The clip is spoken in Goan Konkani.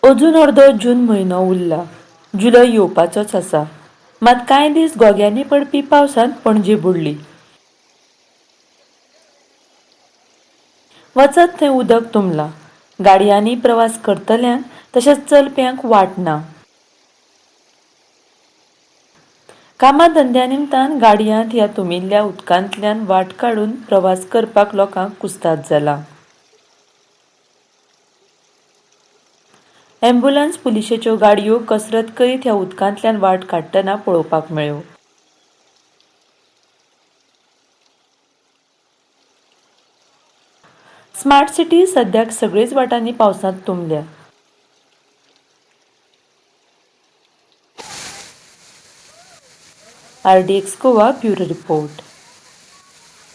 अजून अर्दो जून म्हयनो उरला. जुलय येवपाचोच आसा. मात कांय दीस घोग्यांनी पडपी पावसांत पणजी बुडली. वचत थंय उदक तुंबलां. गाडयांनी प्रवास करतल्यांक तशेंच चलप्यांक वाट ना. कामा धंद्या निमतान गाडयांत ह्या तुंबिल्ल्या उदकांतल्यान वाट काडून प्रवास करपाक लोकांक कुस्ताद जाला. ॲम्ब्युलन्स, पुलिशेच्यो गाडयो कसरत करीत ह्या उदकांतल्यान वाट काडटना पळोवपाक मेळ्ळ्यो. स्मार्ट सिटी सद्याक सगळेच वाटांनी पावसांत तुंबल्या. R D X Goa bureau report.